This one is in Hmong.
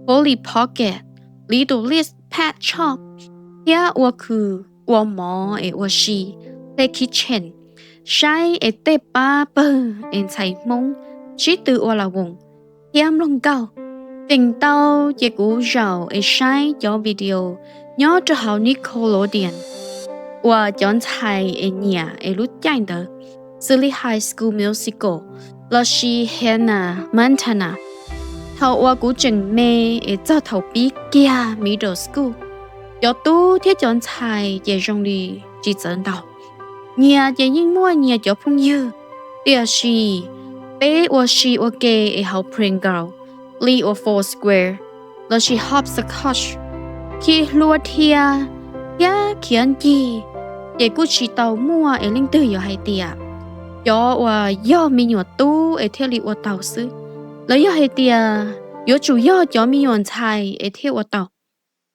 Polly Pocket, Little Liz Pet Shop, thiab ua khw, ua mov es ua si, Play Kitchen, saib es tej pab pawg es ntxhais Hmoob sib tw ua la voos thiab mloog nkauj. Feem ntau ces kuv zaum es saib cov video nyob rau hauv Nickelodeon uas cov ntxhais es nyiam es lub caij ntawd, xws li High School Musical lossis Hannah Montana. Thaum uas kuv tseem me es txog thaum pib kiag middle school, cov tub thiab cov ntxhais ces zoo li tsis txawv ntau. Nyias ces yeej muaj nyias cov phooj ywg, tiam sis peb ua si ua ke es hauv playground li ua Foursquare lossis hopscotch, khi hlua dhia thiab khiav ncig, ces kuj tsis tau muaj es leej twg yuav hais tias cov uas yog me nyuam tub es thiaj li ua tau xwb, los yog hais tias yuav tsum yog cov me nyuam ntxhais es thiaj ua tau.